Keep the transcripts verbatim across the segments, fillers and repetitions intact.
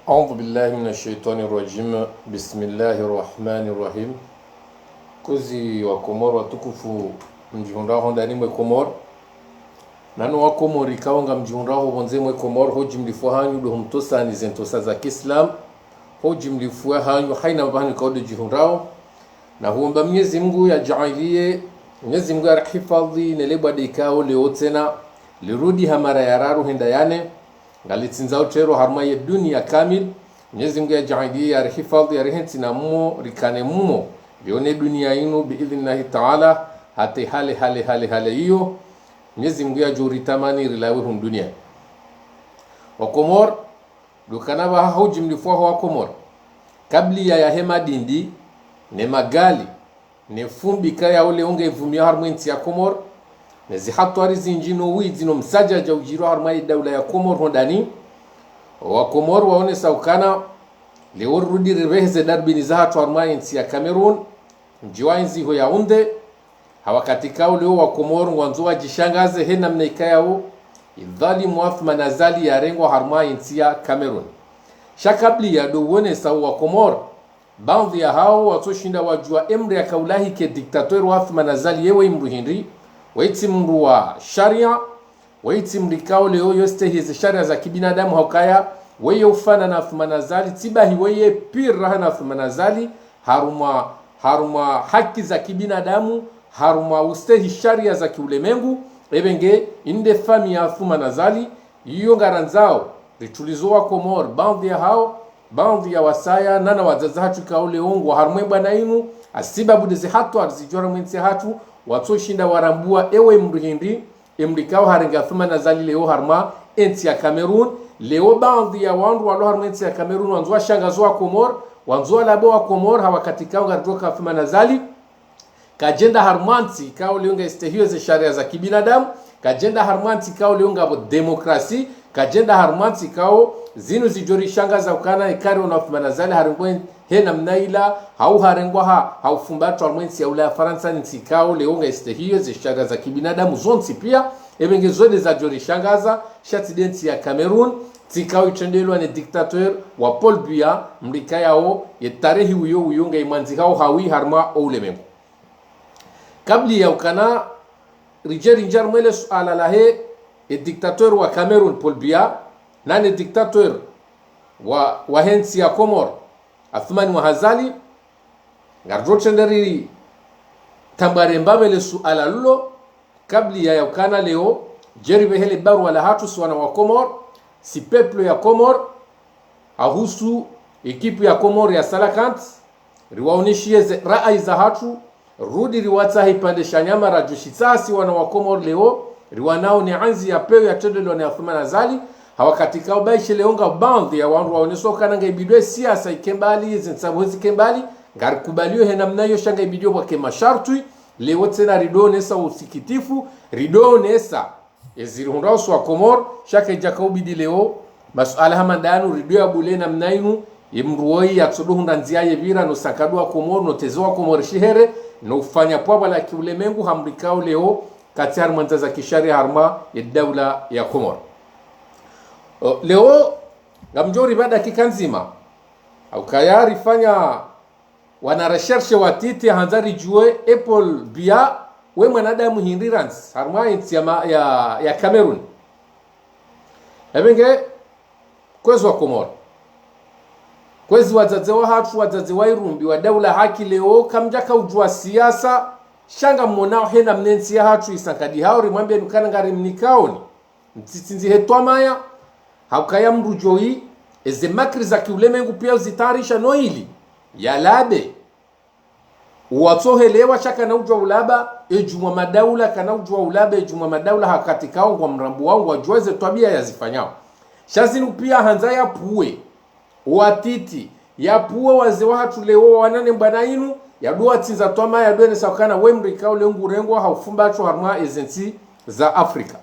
أعوذ بالله من الشيطان الرجيم. بسم الله الرحمن الرحيم. Kwezi wa Komori watukufu, mdjihundrao hondani mwe Komori. Nanu wa Komori ikao ngamdjihundrao ho pvondze mwe Komori, ho djimlifu hanyu ndo humtosani ze ntosa za kiislamu, ho djimlifu hanyu haina pvahanu ikao ndo djihundrao. Na huomba Mwenyezi Mungu yadjaaliye, Mwenyezi Mungu yarihifadhi, ne le bwade ikao leo tsena lirudi ha mara ya raru henda ya nne, ngalitsindza utrero harumwa ye dunia kamili. Mwenyezi Mungu yadjaaliye, yarihifadhi, yarihentsi na mumo, rikane mumo, lione dunia inu, biidhnillahi taala, hata hale, hale, hale, hale iyo. Mwenyezi Mungu yadjo ritamani rilawe hunu dunia. Wa Komori, ndo ukana pvaha ho djimlifu waho wa Komori, kabla ya yahe madindi, ne magali, ne fumbi ikayao leo nge ivumio harumwa entsi ya Komori, ne zihatwari zindji no widzi no msadjadja udjirwa harumwa ye daula ya Komori hondani, wa Komori waonesa ukana leo rudi ripveheze darubini zahatru harumwa entsi ya Cameroun, mdji wa inzi ho Yaoundé, ha wakati ikao leo wa Komori ngwandzo wadjishangaze he namna ikayao idhalimu Athumani Azali yarengwa harumwa entsi ya Cameroun. Sha kabla ya ndo uonesa wa Komori, baadhwi yahao watsoshinda wadjua emdru yakaulahike dictateur wa Athumani Azali yewe imdru hindri, wetsi mdru wa sharia, wetsi mdru ikao leo yo stehi ze sharia za kibinadamu, ha ukaya weye ufanana na Athumani Azali, tsi bahi weye pire hana Athumani Azali, harumwa, harumwa haki za kibinadamu, harumwa ustehi sharia za kiulemengu, ebe nge inde famiyi ya Athumani Azali, iyo ngarandzao ritulizo wa Komori, baadhwi yahao, baadhwi ya wasaya, nana wadzadze hatru ikao leo ngwa harumwa e bwana inu, hasibabu ndeze hatwari zidjo harumwa entsi yahatru, watsoshinda warambua ewe mdru hindri, emdru ikao harenga Athumani Azali leo harumwa entsi ya Cameroun, leo baadhwi ya wandru walo harumwa entsi ya Cameroun, wandzo washangaze wa Komori, wandzo walabe wa Komori, ha wakati ikao ngaridjuao uka Athumani Azali kadjenda harumwa ntsi ikao leo nga istehio ze sharia za kibinadamu, kadjenda harumwa ntsi ikao leo ngapvo demokrasi, kadjenda harumwa ntsi ikao zinu zidjo rishangaza ukana ikari ona Athumani Azali harengwa he namna ila, hau harengwa ha, hau fumbatwa harumwa entsi ya ula ya Farantsa, ntsi ikao leo nga istehio ze sharia za kibinadamu zontsi pia, ebe nge zo nde zadjo rishangaza, sha tsi nde ntsi ya Cameroun, ntsi ikao itrendelwa ne dictateur wa Paul Biya, mdru ikayao ye tarehi uyo uyo nga imwandzihao hawi harumwa o ulemengu. Kabla ya ukana ridje rindjie harumwa le suala lahe e dictateur wa Cameroun Paul Biya, nane dictateur wa, wahe ntsi ya Komori Athumani wa Azali, ngaridjo trende ritambare mbapvi le suala lulo, kabla ya, ya ukana leo, dje ripvehe le barua lahatru si wana wa Komori, si peuple ya Komori, ahusu ekipu ya Komori ya Salakant, riwaoneshiye ze rayi zahatru, rudi riwatsahe ipvandre sha nyama radjo shitsaha si wana wa Komori leo, riwanao ne andzi ya pewu yatrendelwa ne Athumani Azali, ha wakati ikao baishe leo nga baadhwi ya wandru waoneso ukana nga ibidi e siasa ike mbali, ze ntsambuho zike mbali, ngarikubalio he namna iyo sha nga ibidi pvwake masharutwi, leo tsena ridjo onesa usikitifu, ridjo onesa ezirihundrao si wa Komori, sha kaidjaka ubidi leo, masuala hama ndanu ridjo yabulie namna inu, ye mdru woyi yatsodo hundra ndzia ye pvira no sankadu wa Komori, no teze wa Komori shihere, no ufanya pvwapvwa la kiulemengu ha mdru ikao leo, katsi harumwa ndzia za kisharia harumwa ye daula ya Komori. O, leo, ngamdjo ripva dakika ndzima, ha ukaya rifanya wana recherche watiti handza ridjue e Paul Biya we mwanadamu hindri randzi harumwa entsi ya ma-, ya, ya Cameroun. Ebe nge, kwezi wa Komori, kwezi wadzadze wahatru, wadzadze wa irumbi, wa daula haki leo, kamdjaka udjua siasa, sha ngamwonao he namna entsi yahatru isankadihao, rimwambie nukana ngarimnikaoni. Mtsitsindzi he twamaya, ha ukaya mdru djoyi, eze makri za kiulemengu pia uzitayarisha no ili yalabe. Uwatsohelewa sha kana udjua ulaba, e djumwa madaula, kana udjua ulaba, e djumwa madaula ha wakati ikao ngwamrambuao, ngwadjua ze twabia yazifanyao. Sha zinu pia handza yapvuwe, watiti, yapvuwe wazee wahatru leo wanane mbwana inu, yadjo watsindza twamaya, yadjo onesa ukana we mdru ikao leo ngurengwa ha ufumbatwa harumwa eze ntsi za Afrika.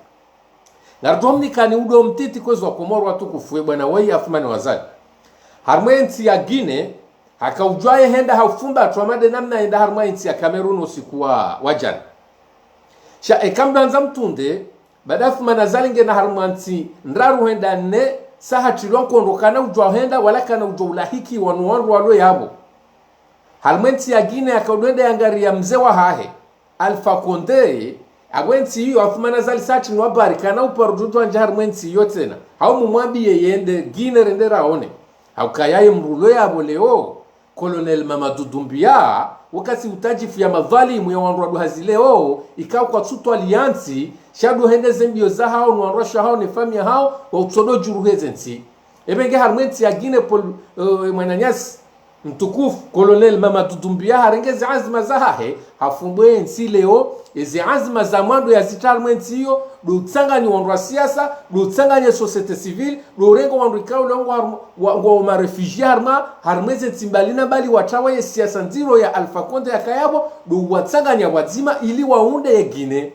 Ngaridjo mnikani udo mtiti kwezi wa Komori watukufu, e bwana woyi Athumani Azali, harumwa entsi ya Guinée, haka udjua ye henda ha ufumbatwa made namna henda harumwa entsi ya Cameroun usiku wa, wa djana. Sha eka mdru handza mtunde, baada Athumani Azali ngena harumwa ntsi ndraru henda nne, sa hatrilwa nkondo kana udjwa henda wala kana udjwa ulahikiwa no wandru walo yapvo. Harimwa entsi ya Guinée yaka udjo ende yangariya mze wahahe, Alpha Condé, apvo entsi iyo Afumani Azali sa hatrinwa habari kana uparo udjo djwandja harimwa entsi iyo tsena. Hau mumwambiye yende Guinée rende raone. Hauka yaye mdru ulo yapvo leo, Colonel Mamadou Doumbouya, wakati utadjifu ya madhwalimu ya wandru wa duhazi leo, ikao kwatsutwaliya ntsi, sha ndo hende ze mbiyo zahao, no wandru washe wahao, ne famiyi yahao, wa utsodo djuruhe ze ntsi. Ebe nge harimwa entsi ya Guinée, Paul, eh, mwananyasi mtukufu, Colonel Mamadou Doumbouya, harenge ze anzima zahahe, hafumbwe entsi leo, eze anzima za mwando yazitra harimwa entsi iyo, ndo utsanganya wandru wa siasa, ndo utsanganya société civile, ndo urenga wandru ikao leo ngwa, ngwa, ngwa ma réfugiés harimwa, harimwa eze ntsi mbali na mbali watrawa ye siasa ndziro ya Alpha Condé yaka yapvo, ndo uwatsanganya pvwadzima ili waunde ye Guinée.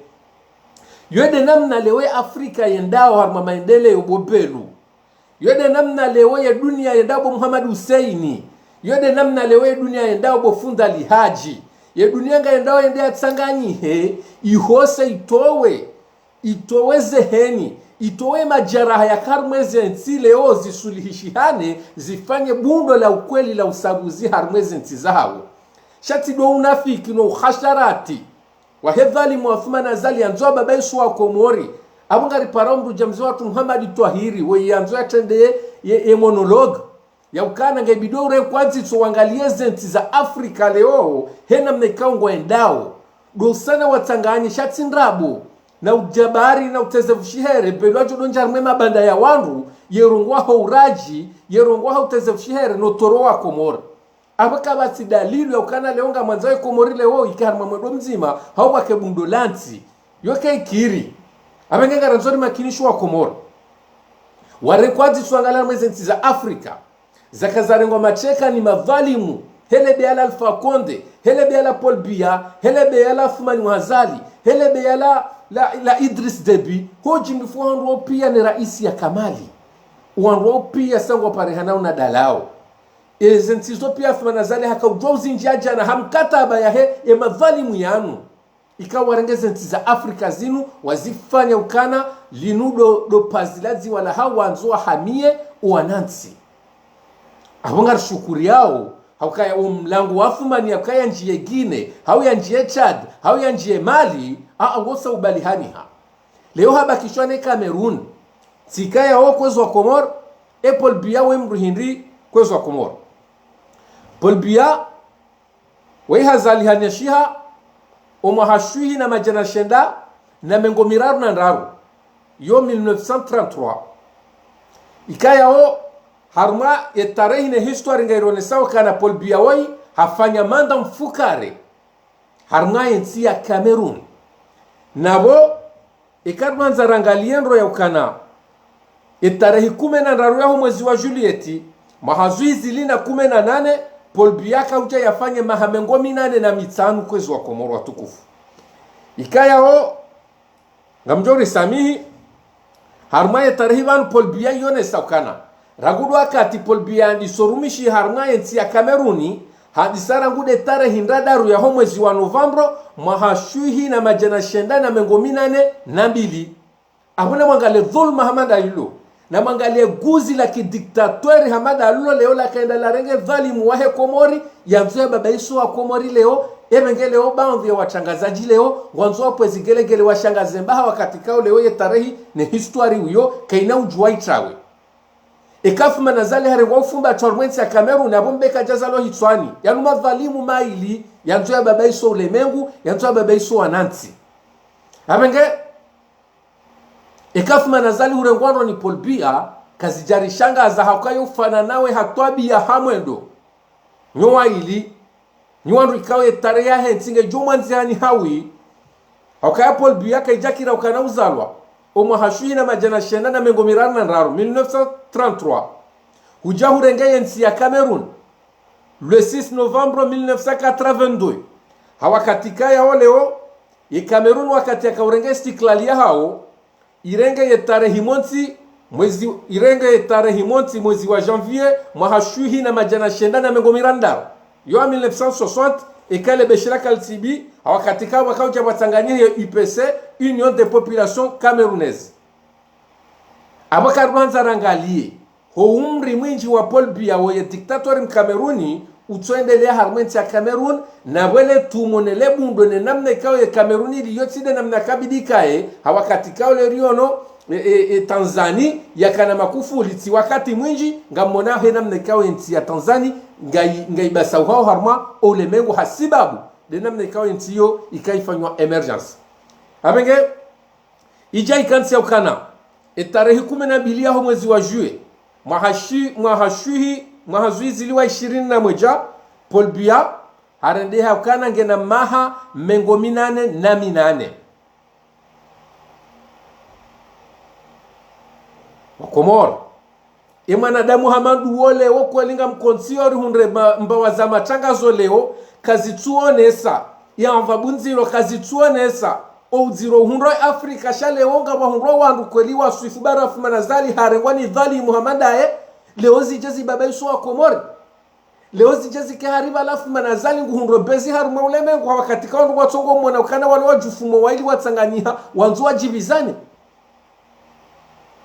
Yo nde namna leo ye Afrika yendao harimwa maendeleo bo Belu. Yo nde namna leo ye dunia yendao bo Muhammad Hussein. Yo nde namna leo ye dunia yendao bo fundi Ali Hadji. Ye dunia ngayendao yende yatsanganyihe, ihose itowe, itowe zeheni, itowe majaraha yaka harimwa eze ntsi leo zisulihishihane, zifanye bundo la ukweli la usabuzi harimwa eze ntsi zahao. Sha tsi ndo unafiki no uhasharati wahe dhwalimu Afumani Azali yandzo ya babaiso wa Komori. Apvo ngariparao mdru dja mze watru Muhammad Twahiri, we yandzo yatrende ye, ye, ye monologue. Ya ukana nge bidi urenkwa dzitso wangaliye ze ntsi za Afrika leo, he namna ikao ngwendao. Ndo usana watsanganye sha tsi ndrabo, na ujabari, na uteze pvushihere, Belu wadjo ndo ndja harimwa ye mabanda ya wandru, ye rongwa ho uradji, ye rongwa ho uteze pvushihere, no toro wa Komori. Apvo kapvatsi dalili ya ukana leo ngamwandzo ye Komori leo ike harimwa mwendo mdzima, hau wake bundo la ntsi. Yo ke ikiri. Apvo nge ngarandzo rimakinishe wa Komori. Warenkwa dzitso wangaliye harimwa eze ntsi za Afrika. Zaka zarengwa mateka ni madhwalimu, hele beya la Alpha Condé, hele beya la Paul Biya, hele beya la Afumani Azali, hele beya la, la, la Idriss Déby, ho djimbifu wandru wao pia ne raisi yaka Mali. Wandru wao pia sa ngwaparehanao na dalao. Eze ntsi zo pia Afumani Azali haka udjwa uzindjia djana ha mkataba yahe ye madhwalimu yanu. Ikao warenge ze ntsi za Afrika zinu, wazifanya ukana, linu ndo, ndo pazi la dziwa lahao wandzo wahamiye owanantsi. Apvo ngarishukuriyao, hauka ya wo mlango wa Afumani yaka yandjiye Guinée, hau yandjiye Tchad, hau yandjiye Mali, a, a, wosa ubalihaniha. Leo habakishwa ne Cameroun. Tsi ikayao kwezi wa Komori, e Paul Biya we mdru hindri kwezi wa Komori. Paul Biya, we hazalihana shiha, omwaha shwihi na madjana shenda na mengo miraru na ndraru, yo mille neuf cent trente-trois. Ikayao, harimwa ye tarehi ne histoire ngaironesao ukana Paul Biya woyi, hafanya manda mfukare harimwa ye ntsi ya Cameroun. Na pvo, eka rimwandza rangaliye ndro ya ukana, ye tarehi kume na ndraru yaho mwezi wa juillet, mwaha zwizi zili na kume na nane, Paul Biya kaudja yafanye maha mengo minane na mitsanu kwezi wa Komori watukufu. Ikayao, ngamdjo risamihi, harimwa ye tarehi pvanu Paul Biya yonesa ukana, rangu ndo wakati Paul Biya yandiso rumishi harimwa ye ntsi ya Cameroun, hadisa rangu nde tarehi ndraru yaho mwezi wa novembre, mwaha shwihi na madjana shenda na mengo minane na mbili. Apvo namwangaliye dhulma hama ndayilo. Namwangaliye guzi la kidiktatweri hama ndalilo leo lakaenda larenge dhwalimu wahe Komori, yandzo ya babaiso wa Komori leo, ebe nge leo baadhwi ya watrangazadji leo, ngwandzo wapvwe zigelegele washangaze mbaha wakati kao leo ye tarehi ne histoire uyo, kaina udjuwa itrawe. Eka Afumani Azali harengwa ufumbatswa harimwa ye ntsi ya Cameroun, apvo mbe kadjazalwa hitswani, yanu madhwalimu maili, yandzo ya babaiso ulemengu, yandzo ya babaiso wanantsi. Apvo nge, eka Afumani Azali hurengwa ndro ni Paul Biya, kazidjarishangaza hauka yo ufanana nawe ha twabiya ha mwendo. Nyo waili, nyi wandru ikao ye tarehi yahe ntsi ngedjo mwandzihani hawi, hauka ya Paul Biya kaidjakira ukana uzalwa, omwaha shwihi na madjana shenda na mengo miraru na ndraru, mille neuf cent trente-trois. Hudja hurenge ye ntsi ya Cameroun, le six novembre mille neuf cent quatre-vingt-deux. Ha wakati kayao leo, ye Cameroun wakati yakaurenge istiklali yahao, irenge ye tarehi montsi, mwezi, irenge ye tarehi montsi mwezi wa janvier, mwaha shwihi na madjana shenda na mengo miraru na ndraru. Yo mille neuf cent soixante, eka le beshira kalitibi, ha wakati kao wakaudja pvwatsanganyihe ye U P C, Union des Populations Camerounaises. Apvo karibandza rangaliye, Ho umri mwindji wa Paul Biya, woye diktatori Mkameruni, utsoendelea harumwa entsi ya Kamerun, na pvwele tumo ne le bundo ne namna ikao ye Kamerun iliyo tsi nde namna kabidi kaye, ha wakati kao le riono, e, e, e, Tanzani, yakana makufuli, tsi wakati mwindji, ngamona he namna ikao entsi ya Tanzani, ngai, ngaibasauhao harumwa o ulemengu ha sibabu, nde namna ikao entsi iyo ikaifanywa émergence. Apvenge, idja ikantsi ya ukana, e tarehi kume na mbili yaho mwezi wa juillet, mwaha shi-, mwaha shwihi, mwaha zwizili wa ishirini na mwedja, Paul Biya, harendeha ukana ngena maha mengo minane na minane. Wakomori. E mwanadamu hama nduwo leo kweli ngamkontsi yo rihundre ma-, mbawa za matrangazo leo, kazitsuonesa. Ya mva bundziro kazitsuonesa. O udziro uhundro Afrika sha leo ngapvahundro wandru kweli waswifu barafu manazali harengwa ni dhalimu hama ndaye. Leo zidje zibabaiso Wakomori. Leo zidje zike hari pvala fu manazali nguhundro bezi harumwa ulemengu ha wakati kao wandru watsongo mwona ukana wale wadjufumo waili watsanganyiha, wandzo wadjibizane.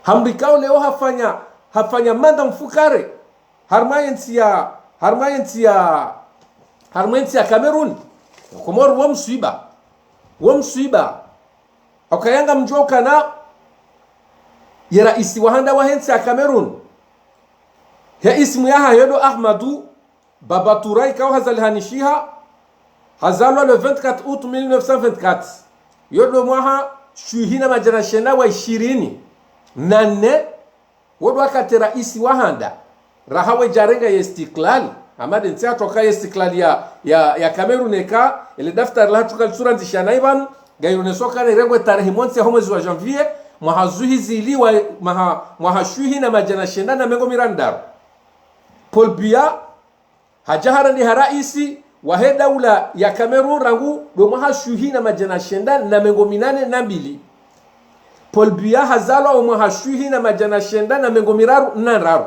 Hamrikao leo hafanya, hafanya manda mfukare. Harumwa entsi ya, harumwa entsi ya, harumwa entsi ya Kamerun. Komori wo mswiba. Wo mswiba. Hauka ngamdjuo ukana ye raisi wa handa wahe ntsi ya Kamerun, he ismu yahahe yo ndo Ahmadou Baba Touré, ikao hazalihanishiha, hazalwa le vingt-quatre août mille neuf cent vingt-quatre. Yo ndo mwaha shwihi na madjana shenda wa ishirini na nne, wo ndo wakati raisi wa handa, raha wedjarenga ye istiklali, hama nde ntsi yatru ka ye istiklali ya, ya, ya Kamerun eka, ele daftari lahatru kalitsurandzisha nayi pvanu, ngayonesao ukana irengwe tarehi montsi yaho mwezi wa janvier, mwaha zwizili wa, mwaha, mwaha shwihi na madjana shenda na mengo mirandaru. Paul Biya, hadja harendeha raisi wahe daula ya Kamerun rangu ndo mwaha shwihi na madjana shenda na mengo minane na mbili. Paul Biya hazalwa o mwaha shwihi na madjana shenda na mengo miraru na ndraru.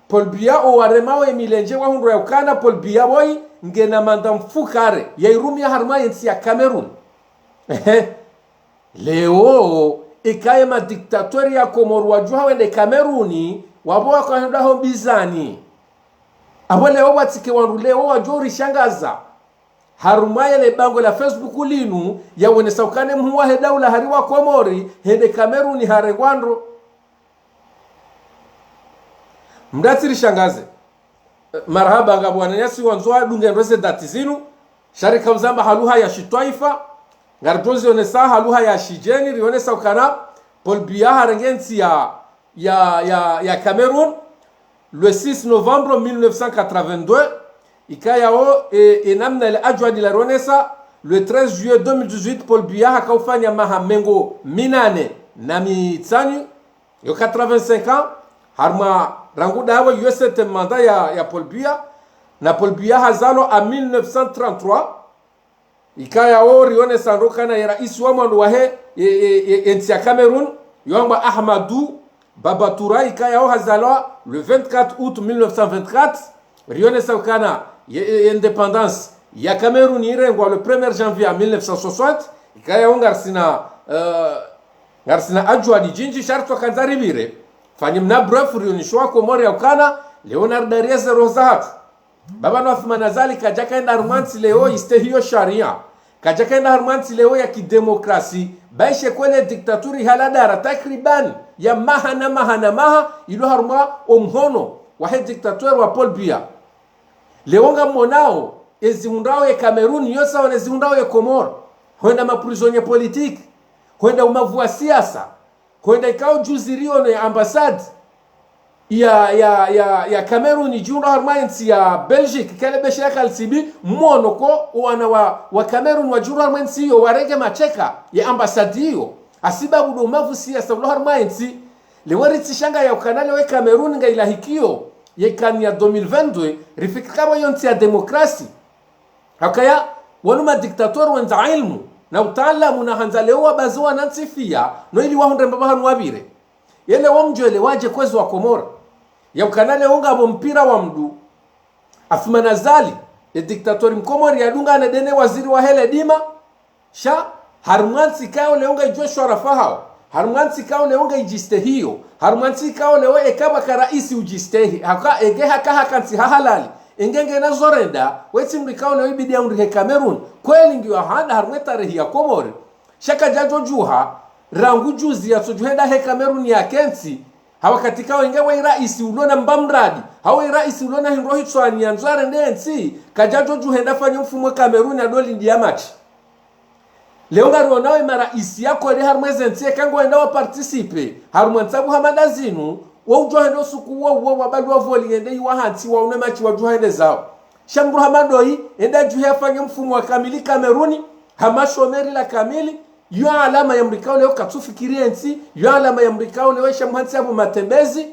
Paul Biya o waremao e milendje wahundro ya ukana Paul Biya woyi ngena manda mfukare ya irumia harumwa ye ntsi ya Kamerun. Ehe. Leo, ikaye madiktatori ya Komori wadjuha wende Kameruni, wapvo wako henda ho mbizani. Apvo leo watsike wandru leo wadjo urishangaza. Harumwa yele bango la Facebook linu, yaonesa ukana mhuu wahe daula hari wa Komori, hende Kameruni harengwa ndro. Mdatsi rishangaze. Eh, marahaba ngapvo wananyasi wandzo wadunge ndro ze dati zinu. Sha rika uzamba ha lugha ya shitwaifa. Ngaridjo zionesa ha lugha ya shidjeni, rionesa ukana Paul Biya harenge ntsi ya, ya, ya, ya Kamerun, le six novembre mille neuf cent quatre-vingt-deux, ikayao, e, e namna le adjwadi larionesa, le treize juillet deux mille dix-huit, Paul Biya hakaufanya maha mengo minane na mitsanu, yo quatre-vingt-cinq ans, harumwa rangu ndawe yo septième mandat ya, ya Paul Biya, na Paul Biya hazalwa a mille neuf cent trente-trois, ikayao rionesa ndro ukana ye raisi wa mwando wahe, e, e, e, e ntsi ya Kamerun, yo hambwa Ahmadou Baba Touré, ikayao hazalwa le vingt-quatre août mille neuf cent vingt-quatre, rionesa ukana ye, ye, ye indépendance ya Kamerun irengwa le premier janvier mille neuf cent soixante, ikayao ngarisina, eh, ngarisina adjwadi djindji sha ritso kandza ripvire. Fanyi mna bref rioneshe Wakomori ya ukana, leo naridariye ze roho zahatru. Baba no Athumani Azali kadjaka enda harumwa ntsi leo istehi yo sharia. Kadjaka enda harumwa ntsi leo ya kidemokrasi. Baishe kwele diktaturi hala dara takriban ya maha na maha na maha ilo harumwa o mhono wahe diktatori wa Paul Biya. Leo ngamonao, ezihundrao ye Kamerun yo sawa ne zihundrao ye Komori. Hwenda maprisonnier politique. Hwenda umavu wa siasa. Hwenda ikao juzi riono ye ambassade ya, ya, ya, ya Kamerun idjihundra harumwa ye ntsi ya Belgique, kele beshe ya kalisibi, mono ko wana wa, wa Kamerun wadjihundra harumwa ye ntsi iyo, warenge mateka ye ambassade iyo. Hasibabu ndo umavu siasa ulo harumwa ye ntsi. Leo ritsishanga ya ukana leo ye Kamerun ngailahikiyo ye CAN ya deux mille vingt-deux, rifikiri kaba yo ntsi ya demokrasi. Hakaya, wanu madiktatori wendza ilmu, na utaalamu na handza leo wabaze wanantsi fiya, no ili wahundre mbapvi hanu wapvire. Yele wamdjwele wadje kwezi Wakomori. Ya ukana leo ngapvo mpira wa mndru. Athumani Azali, ye diktatori Mkomori yadungane ndene waziri wahe le dima, sha, harumwa ntsi ikao leo ngaidjo shwarafa hawo. Harumwa ntsi ikao leo ngayidjistehiyo, harumwa ntsi ikao leo eka pvwaka raisi udjistehi, haka, enge haka haka ntsi ha halali, enge ngena zorenda, wetsi mdru ikao leo ibidi yaundrihe Cameroun. Kweli ngiyo handa harumwa etarehi ya Komori. Sha kadjadjo djuha, rangu juzi yatsodjuha yende he Cameroun yakentsi, ha wakati ikao enge wayi raisi ulo na mba mradi, hau wayi raisi ulo na hindru hitswani yandzo yarende entsi, kadjadjo djuha yende afanye mfumo Cameroun yadjo lindiya match. Leo ngarionao ye maraisi yakole harumwa eze ntsi eka ngwenda wa participer harumwa ntsabu hama ndazinu, wo udjo hende usuku wo wo wabalwa voli yende iwa hantsi waone match wadjuha yende zawo. Sha mdru hama ndoyi, yende yadjuhe yafanye mfumo wa kamili Cameroun, hama shomeri la kamili, yo alama ya mdru ikao leo katsufikiri entsi, yo alama ya mdru ikao leo esha mhantsi yapvo matembezi,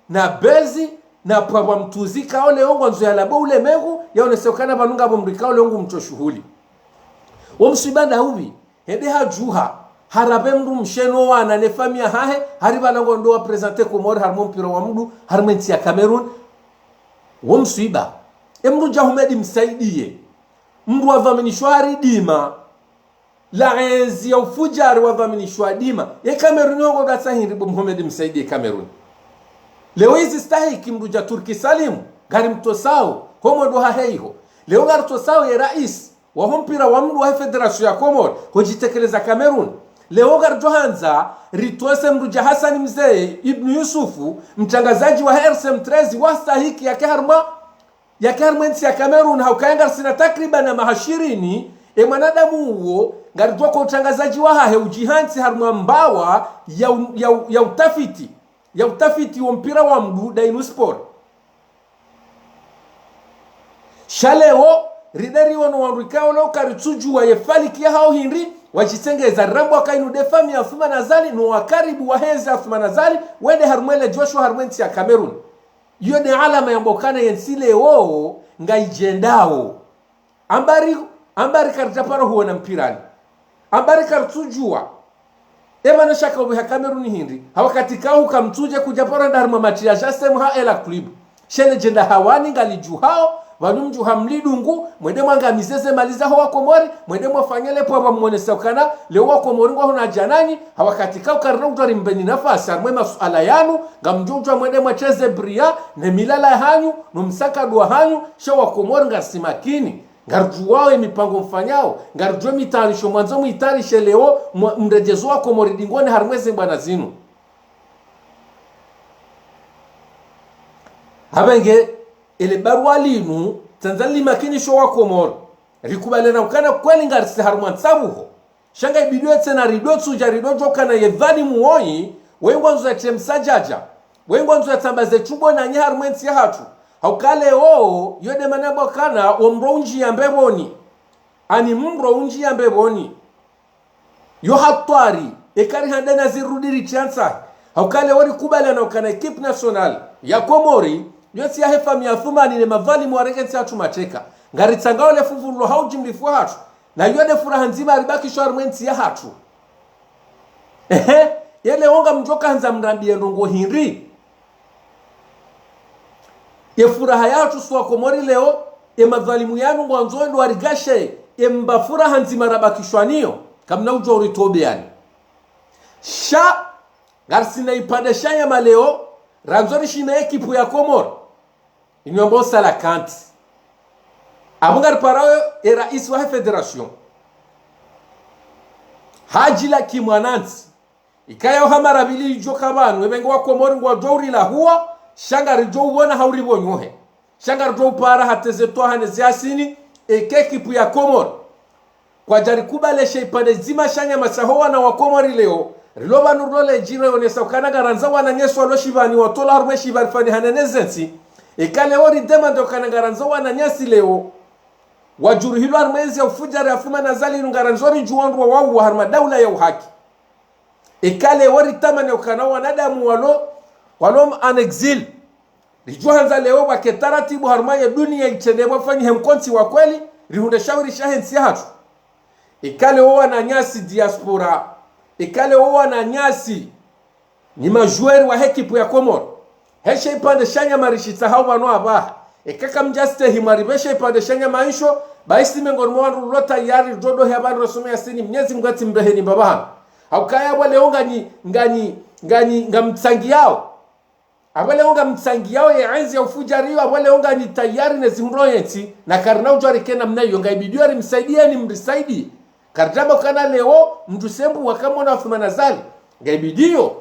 na bezi, na pvwapvwa mtsuzi ikao leo ngwandzo yalapve ulemengu, yaonese ukana pvanu ngapvo mdru ikao leo ngu mtso shuhuli. Wo mswiba ndawubi, hende hadjuha, harapve mdru mshe no wana ne famiyi yahahe, hari pvala ngondo wa présenter Komori harumwa mpira wa mndru, harumwa entsi ya Cameroun. Wo mswiba, e mdru dja Humedi Msaidiye, mdru wadhwaminishwa hari dima, la ezi ya ufudjari wadhwaminishwa dima. Ye Cameroun yo ngodo atsaha hindri bo Mohamed Msaidiye Cameroun. Leo izi stahiki mdru dja Turki Salim, ngarimtosao, ho mwendo hahe iho. Leo ngaritosao ye raisi, waho mpira wa mndru wahe fédération ya Komori, hodjitekeleza Cameroun. Leo ngaridjo handza, ritose mdru dja Hassan Mzee, Ibn Yusufu, mtrangazadji wahe R C M treize, wastahiki yake harumwa yake harumwa entsi ya Cameroun, ha ukaya ngarisina takriban maha shirini, e mwanadamu uwo, ngaridjuwa ko utrangazadji wahahe udjihantsi harumwa mbawa ya u-, ya u-, ya utafiti, ya utafiti wo mpira wa mndru, Dainu Sport. Sha leo, ride riono wandru ikao leo karitsudjuwa ye faliki yahawo hindri, wadjitsengeza, rirambwa ka inu nde famiyi ya Athumani Azali, no wakaribu wahe ezi Athumani Azali, wende harumwa ele djosho harumwa entsi ya Cameroun. Iyo nde alama yamba ukana yentsi leo ngayidjendao. Ambari, ambari karidjaparo huona mpirani. Ambari karitsudjuwa. Eba na shaka ubi ha Cameroun hindri. Ha wakati ikao kamtsudje kudjaparo enda harumwa match ya Jasem ha ela club. She le djenda hawani ngalidjuhao, pvanu mdjuha mlidungu, mwende mwangamize ze mali zaho Wakomori, mwende mwafanye le pvwapvwa mwonese ukana, leo Wakomori ngwahuna djanani, ha wakati ikao karina udjwa rimbeni nafasi, harumwa e masuala yanu, ngamdjo udjwa mwende mwacheze bria, ne milala hanyu, no msakadu wahanyu, sha Wakomori ngarisi makini. Ngaridjuwao e mipango mfanyao, ngaridjuwa e mitayarisho mwandzo muyitayarishe leo, mwa-, mredjezo Wakomori dingoni harumwa eze mbwana zinu. Hapvenge, ele barua linu, tsandza limakinisho Wakomori. Rikubaliana ukana kweli ngarisi harumwa ntsabuho. Sha nga ibidi tsena rido tsudja rido djokana ye dhwalimu woyi, we ngwandzo yatse msadjadja, we ngwandzo yatsambaze tsubo nanyi harumwa entsi yahatru. Ha ukaya leo, yo nde mana bwakana, wo mro undjiya mbepvoni. Ani mro undjiya mbepvoni. Yo hatwari, eka rihanda na zirudi ritsantsa. Ha ukaya leo rikubaliana ukana équipe nationale ya Komori, yo tsi yahe famiyi ya Athumani ne madhwalimu warenge entsi yahatru mateka. Ngaritsangao le fupvu lilo ha udjimlifu wahatru. Na iyo nde furaha ndzima yaribakisho harumwa entsi yahatru. Ehe, ye leo ngamdjoka handza mrambiye ndrongo hindri. Ye furaha yahatru si Wakomori leo, ye madhwalimu yanu ngwandzo wende warigashe, ye mba furaha ndzima rabakishwa nayo, kamna udjuwa uritobe yani. Sha, ngarisina ipvandre sha nyama leo, randzo rishinde ekipu ya Komori. Inu yambwao Cœlacanthes. Apvo ngariparao e raisi wahe fédération. Hadjila kimwanantsi. Ikaya oha mara mbili idjoka pvanu, epvenge Wakomori ngwadjo urilahuwa, sha ngaridjo uwona ha uripvonyohe. Sha ngaridjo upara hata ze twaha ne ze asini, eke ekipu ya Komori. Kwadjarikubali she ipvandre dzima sha nyama shaho wana wa Komori leo, rilo pvanu rilo ledjire onesa ukana ngarandzo wananyasi walo shivani watolwa harumwa eshiva rifanihane ne zentsi. Eka leo ridemande ukana ngarandzo wananyasi leo, wadjuruhilwa harumwa ezi ya ufudjari ya Athumani Azali inu ngarandzo ridjuwe wandru wawauwa harumwa daula ya uhaki. Eka leo ritamani ukana wanadamu walo, walo en exil. Ridjo handza leo pvwake taratibu harumwa ye duniya itrende pvwafanyihe mkontsi wa kweli, rihundre shawiri shahe ntsi yahatru. Eka leo wananyasi diaspora, eka leo wananyasi ni majoueurs wahe ekipu ya Komori. Heshe ipvandre sha nyama rishitsahao pvanu apvaha. Eka kamdjastehi mwaripveshe ipvandre sha nyama isho, bahi si mengoni mwa wandru rilo tayari ridjo dohe apvanu rasome yasini Mnyezi Mngu atsimreheni mbapvahanu. Au kaya apvo leo nganyi, nganyi, nganyi, ngamtsangiyao. Apvo leo ngamtsangiyao ye entsi ya ufudjari yo, apvo leo nganyi tayari ne zihundro yentsi, na karina udjua rike namna iyo, ngaibidiyo rimsaidiye ni mrisaidiye. Karidjamba ukana leo, mndru sembu wakamwona Athumani Azali. Ngaibidiyo,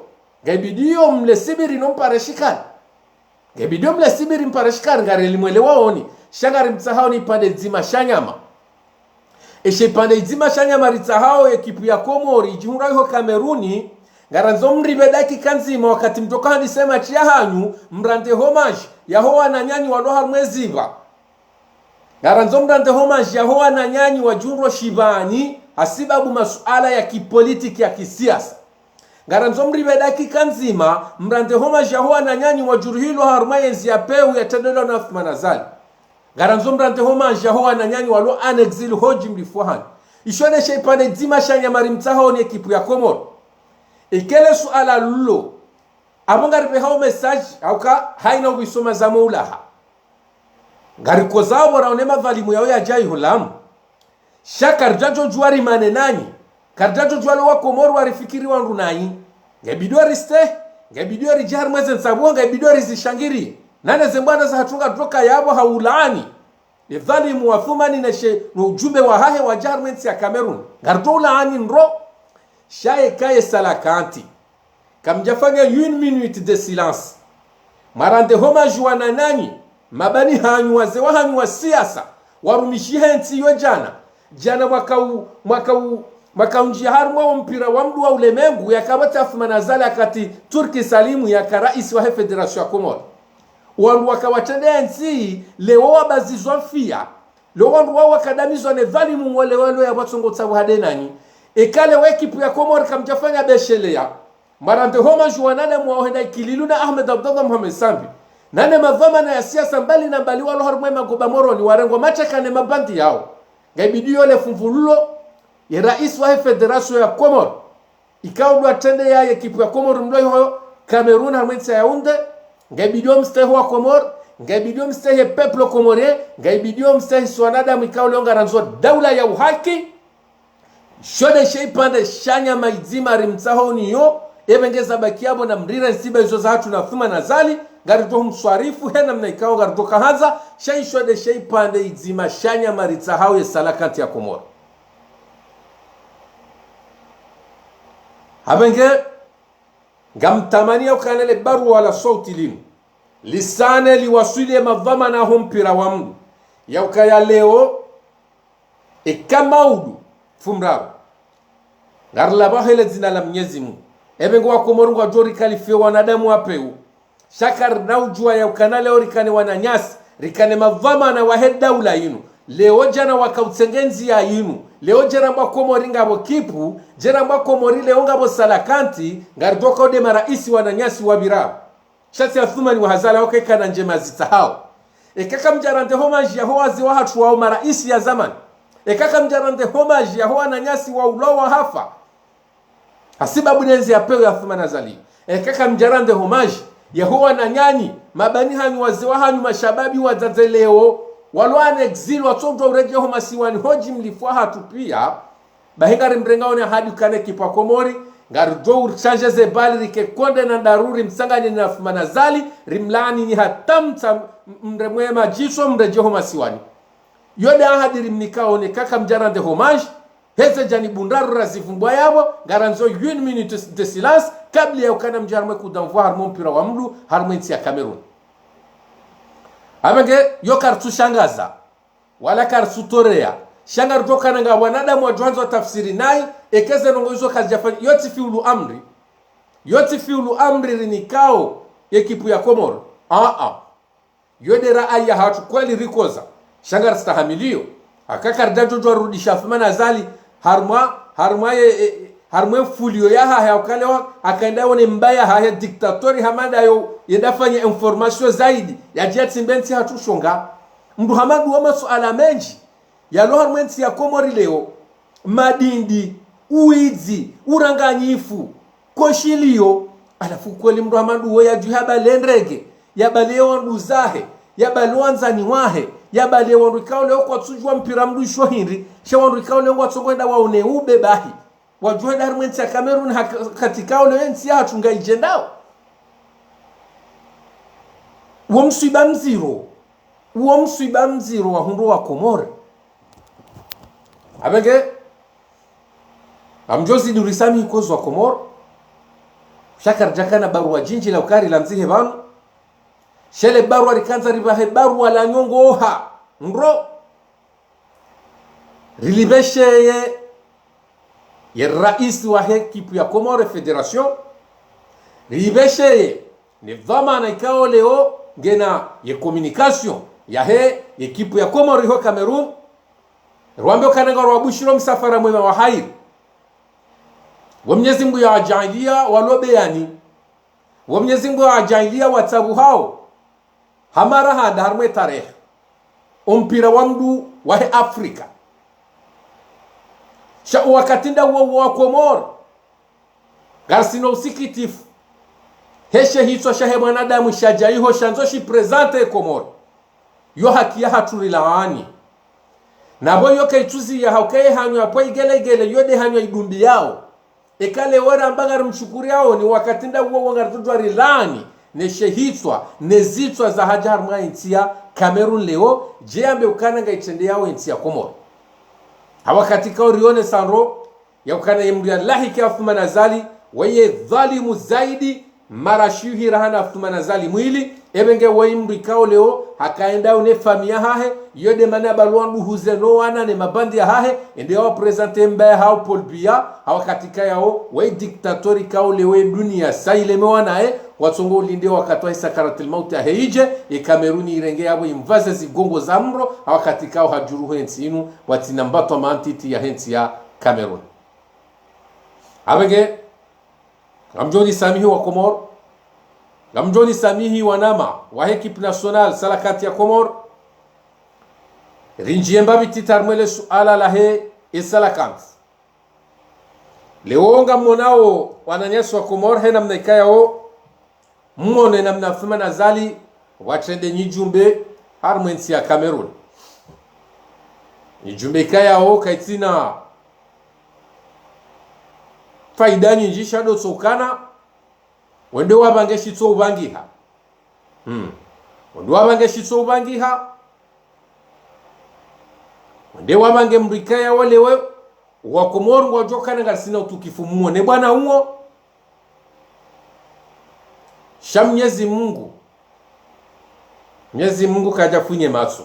ngaibidiyo mle sibiri no mpare shikali. Ngaibidiyo mle sibiri mpare shikali, ngari elimwelewaoni, sha ngarimtsahao ni ipvandre dzima sha nyama. Eshe ipvandre idzima sha nyama ritsahao ekipu ya Komori idjihundrao iho Kameruni, ngarandzo mripve dakika ndzima wakati mtoka handise matshi yahanyu, mrande homaji yaho wananyanyu walo harumwa ezipva. Ngarandzo mrande homaji yaho wananyanyu wadjihundrao shipvani, hasibabu masuala ya kipolitiki ya kisiasa. Ngarandzo mripve dakika ndzima, mrande homaji yaho wananyanyu wadjuruhilwa harumwa yentsi ya pewu yatrendelwa na Athumani Azali. Ngarandzo mrande homaji yaho wananyanyu walo en exil ho djimlifu wahanyu. Isho ndeshe ipvandre dzima sha nyama rimtsahao ni ekipu ya Komori. Eka le suala lilo, apvo ngaripvehao message, hauka haina uvisoma za moulaha. Ngarikozao pvo raone madhalimu yao yadja iho Lamu. Sha karidjadjodjua rimane nanyi. Karidjadjodjua leo Wakomori warifikiri wandru nanyi. Ngaibidiyo ristehi, ngaibidiyo ridje harumwa eze ntsambuho, ngaibidiyo rizishangiriye. Nane ze mbwana zahatru ngaridjoka yapvo ha ulaani. Ye dhalimu wa Athumani neshe no udjumbe wahahe wadja harumwa entsi ya Kameruni. Ngaridjo ulaani ndro, sha eka ye salakanti. Kamdjafanya une minute de silence. Mwarande homaji wananyanyu, mabani hanyu, wazee wahanyu wa siasa, warumishiha entsi iyo djana. Djana mwakau, mwakau, mwakaundjia harumwa wo mpira wa mndru wa ulemengu, yakapvatsi Athumani Azali wakati Turki Salimu yaka raisi wahe fédération ya Komori. Wandru wakawatrende entsi, leo wabazizwa mfia. Leo wandru wao wakadamizwa ne dhalimu ngole walo yapvo tsongo tsabu hade nanyi. Eka leo ekipu ya Komori kamdjafanya besheleya. Mwarande homaji wanadamu wao henda ikililu na Ahmed Abdallah Mohamed Sambi. Nane madhwamana ya siasa mbali na mbali walo harumwa emagoba Moroni warengwa mateka ne mabandi yao. Ngaibidiyo le fumvu lilo, ye raisi wahe fédération ya Komori. Ikao ndo atrende ya ekipu ya Komori mlo iho Kameruni harumwa entsi ya Yaoundé. Ngaibidiyo mstehi wa Komori. Ngaibidiyo mstehi peuple comorien. Ngaibidiyo mstehi si wanadamu ikao leo ngarandzo daula ya uhaki. Isho ndeshe ipvandre sha nyama idzima rimtsahao ni iyo, epvo ngeza baki yapvo na mrire ntsiba izo zahatru na Athumani Azali, ngaridjo humswarifu he namna ikao ngaridjo kahandza, sha isho ndeshe ipvandre idzima sha nyama ritsahao ye salakanti ya Komori. Hapvenge, ngamtamani ya ukana le baruwa la sauti linu lisane liwaswili ye madhwamana ho mpira wa mndru, ya ukaya leo, eka maudu, fumraro. Ngarilapva hele dzina la Mnyezi Mungu. Epvo ngo Wakomori ngwadjo rikalifiye wanadamu wa pewu. Sha karina udjua ya ukana leo rikane wananyasi, rikane madhwamana wahe daula inu. Leo djana wakautsenge ndzia inu. Leo djana mbwa Komori ngapvo kipu, djana mbwa Komori leo ngapvo salakanti, ngaridjo ka ude maraisi wananyasi wapvirao. Sha tsi Athumani wa Azali wao kekana ndjema zitsahao. Eka kamdjarande homaji yaho wazee wahatru wao maraisi ya zamani. Eka kamdjarande homaji yaho wananyasi waulwa wahafa. Hasibabu ne ndzia ya pewu ya Athumani Azali. Eka kamdjarande homaji yaho wananyanyu, mabani hanyu, wazee wahanyu, mashababi, wadzadze leo, walo en exil, watsodjua uredjea ho masiwani ho djimlifu wahatru pia. Bahi ngarimrengao ne ahadi ukana ekipu ya Komori, ngaridjo ushanje ze bali rike konde na ndraru rimtsanganye na Athumani Azali, rimlaani ni hata mtsa m-, mremwe madjiso mredjee ho masiwani. Iyo nde ahadi rimnikao ne eka kamdjarande homaji, heze djanibu ndraru razivumbua yapvo, ngarandzo une minute de silence, kabla ya ukana mdja harumwa kudamvua harumwa mpira wa mndru, harumwa entsi ya Kameruni. Hapvenge, iyo karitsushangaza. Wala karitsutoreya. Sha ngaridjo kana nga wanadamu wadjo handza watafsiri nayi, eka ze ndrongoo izo kazidjafanya, iyo tsi fiulu amri. Iyo tsi fiulu amri rinikao ekipu ya Komori. Aa. Iyo nde raaya yahatru kweli rikoza. Sha ngaristahamiliyo. Eka karidjadjodjua rudisha Athumani Azali, harumwa, harumwa ye, e, harumwa ye mfulio yahahe, ya ukalewa, akaenda wone mbaya hahe diktatori hama ndayo, yende afanye information zaidi, yadje yatsimbe ntsi hatru shonga. Mndru hama nduwo masuala mendji, yalo harumwa entsi ya Komori leo, madindi, uwidzi, uranganyifu, koshiliyo, halafu kweli mndru hama nduwo yadjuha yabale ndrege, yabale wandru zahe, yabale wandzani wahe, yabale wandru ikao leo kwatsudjua mpira mndru isho hindri, sha wandru ikao leo ngwatsongo enda waone ube bahi. wadjuhenda harimwa entsi ya Cameroun, hak-, wakati kao leo entsi yahatru ngayidjendao. Uwo mswiba mdziro, uwo mswiba mdziro wahundru wa Komori. Apvenge, ngamdjo zidi urisamihi kozo wa Komori. Sha karidjakana barua djindji la ukaya rilandzihe pvanu. Sha le barua rikandza ripvahe barua la nyongoha ndro. Rilipvesheye ye raisi wahe ekipu ya Comores Fédération. Rilipvesheye ne dhwamana ikao leo ngena ye communication yahe ekipu ya Comores iho Cameroun. Rwambe ukana ngarwabushiro msafara mwema wa hairi. Wo Mnyezi Mungu yawadjaaliya walo beyani. Wo Mnyezi Mungu yawadjaaliya watsabuhao. Ha mara handa harimwa etarehi, ompira wa mndru wahe Afrika. Sha wakati nda uwo wa Komori, ngarisina usikitifu. Heshe hitswa shahe mwanadamu shadja iho shandzo shiprezante Komori. Yo haki yahatru rilaani. Na pvo yo kayitsuzi ya hauka ye hanywa pvo igelegele yo nde hanywa idumbiyao. Eka leo ramba ngarimshukuriyao ni wakati nda uwo wo ngaridjodjuwa rilaani, ne she hitswa, ne zitswa zahadja harimwa entsi ya Cameroun leo, dje yambe ukana ngayitsendeyao entsi ya Komori. Ha wakati kao rionesa ndro, ya ukana ye mndru yalahiki Athumani Azali, weye dhwalimu zaidi, mara shiyuhi raha na Athumani Azali mwili, epvenge woyi mndru ikao leo, hakaenda une famiyi yahahe, yo nde mana yabaluwa nduhuze no wana ne mabandi yahahe, ende yawaprezante mbaba yahao Paul Biya, ha wakati kayao, woyi diktatori ikao leo ye duniya sa ilemewa naye, watsongo ulinde wakati wahe sakaratil mauti yahe idje, ye Cameroun irenge yapvo imvaze zigongo za mro, ha wakati kao hadjuruhu entsi inu, watsina mbatwa mantiti yahe ntsi ya Cameroun. Apvenge, ngamdjo nisamihi wa Komori, ngamdjo nisamihi wanama wahe ekipu nationale salakati ya Komori, rindjiye mbapvi titi harimwa le suala lahe esalakati. Leo ngamonao wananyasi wa Komori he namna ikayao, mone namna Athumani Azali watrende nyidjumbe harimwa entsi ya Cameroun. Nyidjumbe ikayao kayitsina faida nyindji sha ndo tsokana, wende wapvange shitso upvangiha. Hmm. Wende wapvange shitso upvangiha. Wende wapvange mndru ikayao leo, wa Komori ngwadjokana ngarisina utukifu mumone bwana uwo. Sha Mnyezi Mungu, Mnyezi Mungu kadjafunye matso.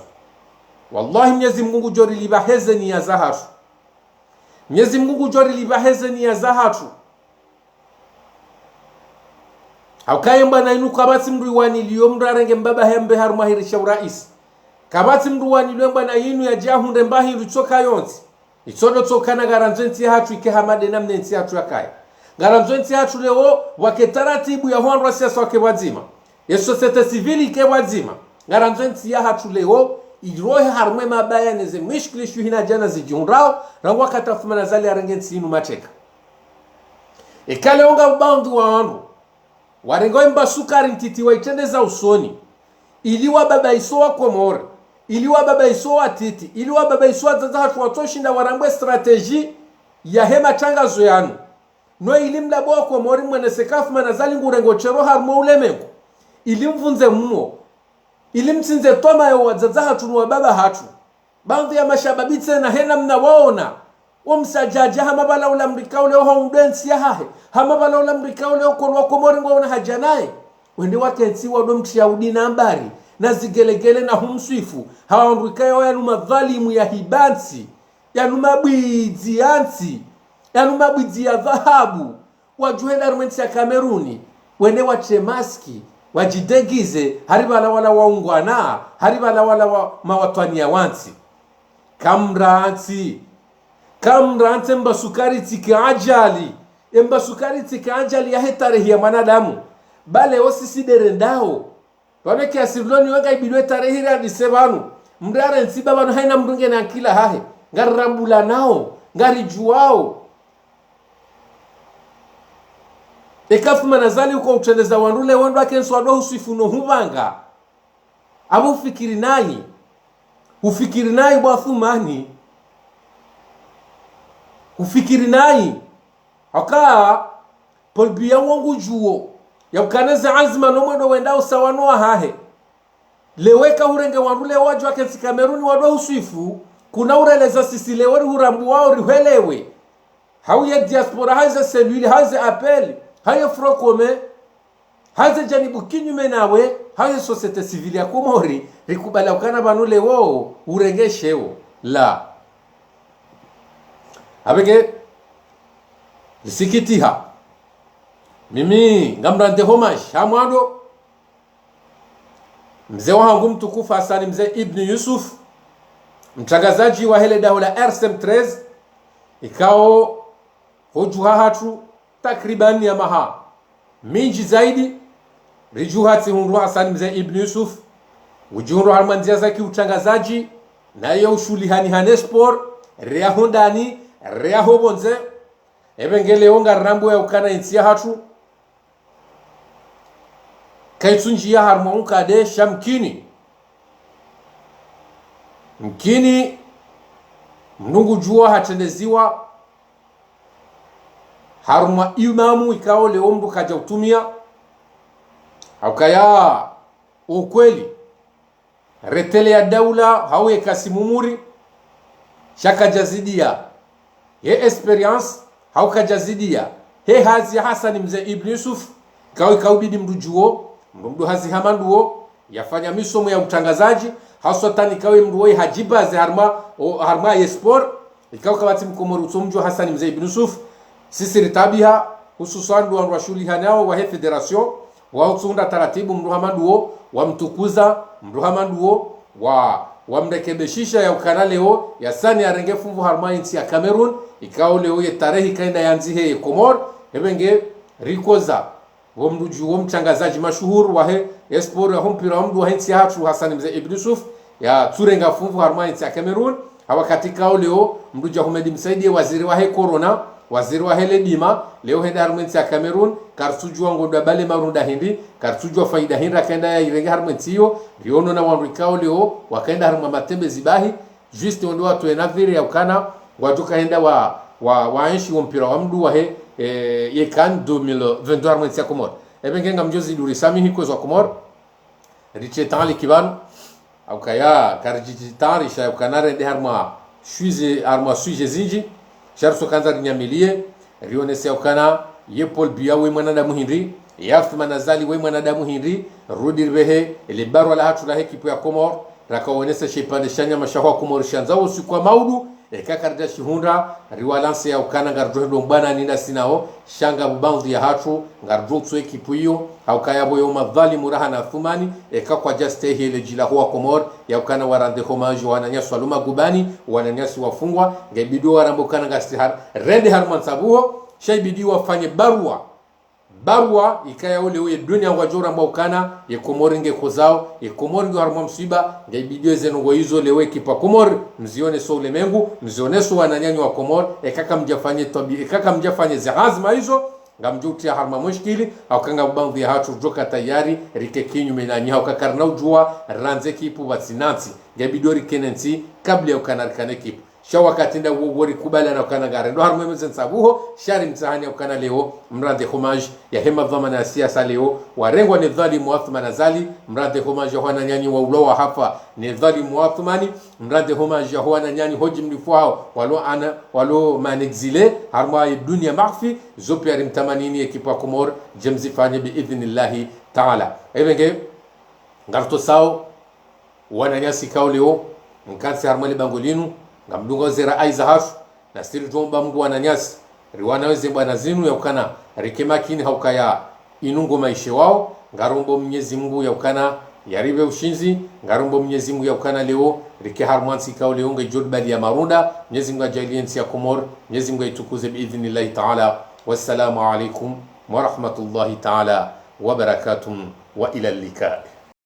Wallahi Mnyezi Mungu ngudjo rilipvahe ze niya zahatru. Mnyezi Mungu ngudjo rilipvahe ze niya zahatru. Hauka ye mbwana inu kapvatsi mndru iwaniliyo mndru arenge mbaba hembe harumwa hirisha uraisi. Kapvatsi mndru iwaniliyo mbwana inu yadje yahundre mba hindru tsoka yontsi. Itso ndo tsokana ngarandzo entsi yahatru ike hama nde namna entsi yahatru yakaye. Ngarandzo entsi yahatru leo wake taratibu ya hwandru wa siasa wake pvwadzima. Ye société civile ike pvwadzima. Ngarandzo entsi yahatru leo irohe harumwa ye mabaya ne ze mishkili shuhina djana zidjihundrao, rangu wakati Athumani Azali yarenge entsi inu mateka. Eka leo nga ubandzi wa wandru, warenga ye mba sukari ntiti wayitrendeza usoni, ili wababaise wa Komori, ili wababaise watiti, ili wababaise wadzadze hatru watsoshinda warambwe stratégie yahe matrangazo yanu. No ili mlapvo wa Komori mwonese ka Athumani Azali ngurengo sheo harumwa ulemengu, ili mvundze mmo, ili mtsindze twama yo wadzadze hatru no wababa hatru. Baadhwi ya mashababi tsena hena mna waona, wo msadjadja hama pvala ula mdru ikao leo hahundre ntsi yahahe, hama pvala ula mdru ikao leo kolwa Komori ngwaona hadja naye. Wende wakentsi wado mtriya udi na mbari, na zigelegele na humswifu, ha wandru ikao yanu madhwalimu ya hiba ntsi, yanu mabwidzi ya ntsi, yanu mabwidzi ya dhahabu, wadjuhenda harumwa entsi ya Kameruni, wende watriye maski, wadjidegize, hari pvala wala waungwana, hari pvala wala wa mawatwaniya wa ntsi. Kamrantsi, kamrantsi mba sukari tsike ajali, emba sukari tsike ajali yahe tarehi ya mwanadamu. Bale wo sisi nde rendao. Pvanu kiasi riloni wenga ibidi we tarehi randise pvanu. Mndru yarentsi ba pvanu haina mndru ngena ankili yahahe. Ngarirambulanao, ngaridjuwao. Eka Athumani Azali uko utrendeza wandru le wandru wakentsi wado huswifu no hupvanga. Apvo ufikiri nayi. Ufikiri nayi bo Athumani. Ufikiri nayi. Haka, Paul Biya wo ngudjuwo, ya ukana ze anzima no mwendo wenda usawa no wahahe. Leo eka hurenge wandru leo wadjo wakentsi Kameruni wadjo huswifu, kuna ureleza sisi leo rihurambuwao rihwelewe. Hau ye diaspora, hau ze cellule, hau ze appel, hau ye Front Commun, hau ze janibu kinyume nawe, hau ye société civile ya Komori, rikubali ukana pvanu leo urenge sheo. La. Abege, risikitiha. Mimi, ngamrande hommage, ha mwando, mze wahangu mtukufu Hasani Mze Ibn Yusuf, mtrangazadji wahe le daho la R C M treize, ikao ho djuha hatru takriban ya maha mindji zaidi, ridjuha tsi hundru Hasani Mze Ibn Yusuf, udjihundru harumwa ndzia za kiutrangazadji, naye ushuhulihana ne sport, ria ho ndani, ria ho pvondze, epvenge leo ngarirambuwa ya ukana intsi ya hatru, kaitsundjiya harumwa unkade sha mkini. Mkini, mndru ngudjuwa hatrendeziwa harumwa imamu ikao leo mndru kadja utumia. Haukaya ukweli, retele ya daula, hau ye Kasim Mouri, sha kadja zidiya he expérience, hau kadja zidiya he hazi ya Hasani Mze Ibn Yusuf, kawe kaubidi mndru djuwo, mndru mndru hazi hama nduwo, yafanya misomo ya utrangazadji, haswa tani kawe mndru woyi hadjibaze harumwa, o, harumwa ye sport, ikao kapvatsi mkomori utsomdjuwa Hasani Mze Ibn Yusuf, sisi ritabiha, hususwan ndo wandru washuhulihanao wahe fédération, wao utsunda taratibu mndru hama nduwo, wamtukuza, mndru hama nduwo, wa, wamrekebeshisha ya ukana leo, yasani yarenge funvu harumwa intsi ya Cameroun, ikao leo ye tarehi kaenda yandzihe ye Komori, epvenge rikoza, wo mndru dju, wo mtrangazadji mashuhuri wahe, ye sport ya ho mpira wa mndru wahe ntsi ya hatru Hasani Mze Ibn Yusuf, yatsurenga funvu harumwa intsi ya Cameroun, ha wakati kao leo, mndru dja Humedi Msaidie waziri wahe corona, waziri wahe le dima, leo henda harumwa intsi ya Cameroun, karitsudjuwa ngondo abale marunda hindri, karitsudjuwa faida hindri, akaenda ya irenge harumwa intsi iyo, riono na wandru ikao leo, wakaenda harumwa matembezi bahi, juste wandru watowe nadhiri ya ukana, ngwadjo kahenda wa, wa, wa enshi wo mpira wa mndru wahe, eh, ye CAN deux mille vingt-deux harumwa intsi ya Komori. Epvenge ngamdjo ziduri samihi kwezi wa Komori. Ritse tali kibanu. Haukaya, karidjitsi tali sha ya ukana rende harumwa sujet, harumwa sujet zindji. Sha ritso kandza rinyamiliye. Rionese ya ukana, ye Paul Biya we mwanadamu hindri. Ye Athumani Azali we mwanadamu hindri. Rudi ripvehe, ele barwa la hatru lahe ekipu ya Komori. Rakaonesa she ipvandre sha nyama sha hwa Komori shandza usiku wa maudu. Eka karidja shihundra, riwalanse ya ukana ngaridjo hendo mbwana nina sinao, sha nga pvo bandhwi ya hatru, ngaridjo utso ekipu iyo, haukaya pvo yo madhwalimu raha na Athumani, eka kwadja stehi ele djila ho wa Komori, ya ukana warande hommage wananyasi waluma gubani, wananyasi wafungwa, ngaibidi warambe ukana ngasi har-, rende harumwa ntsabuho, sha ibidi wafanye barwa. Barwa, ikaya ole uye dunia ngwadjo ramba ukana, ye Komori nge kozao, ye Komori nge harumwa msiba, nge ibidi eze ndrongoo izo leo ekipu ya Komori, mzioneso ulemengu, mzioneso wananyanyu wa Komori, eka kamdjafanye twabi, eka kamdjafanye ze hazma izo, ngamdjo utriya harumwa mushkili, hauka nga pvo bandhwi ya hatru djoka tayari, rike kinyume nanyi, hauka karina udjuwa, randze ekipu pvatsi nantsi, nge ibidi rikene ntsi, kabla ya ukana rikane ekipu. Sha wakati nda wo, wo rikubaliana ukana ngarendo harumwa eze ntsabuho, sha rimtsahani ukana leo, mrande hommage, yahe madhwamana ya siasa leo, warengwa ne dhwalimu Athumani Azali, mrande hommage ya ho wananyanyu wa ulo wa hafa, ne dhwalimu Athumani, mrande hommage ya ho wananyanyu ho djimlifu hao, walo ana, walo man exilé, harumwa ye dunia maghfi, zo piya rimtamanini ekipu ya Komori, djemzifanye bi idhnillahi taala. Epvenge, ngaritsosao, wananyasi kao leo, mkantsi harumwa le bango linu, ngamdunga ozera aiza hatru, nasi ridjomba Mungu wananyasi, riwana weze mbwana zinu ya ukana, rike makini haukaya inu ngo maesha wao, ngarombo Mnyezi Mungu ya ukana, yaripve ushindzi, ngarombo Mnyezi Mungu ya ukana leo, rike harumwa ntsi kao leo, nge djodbali ya marunda, Mnyezi Mungu ajaliye ntsi ya Komori, Mnyezi Mungu aitukuze bi idhnillahi taala. Wassalamu alaikum wa rahmatullahi taala wa barakatuh wa ila liqa.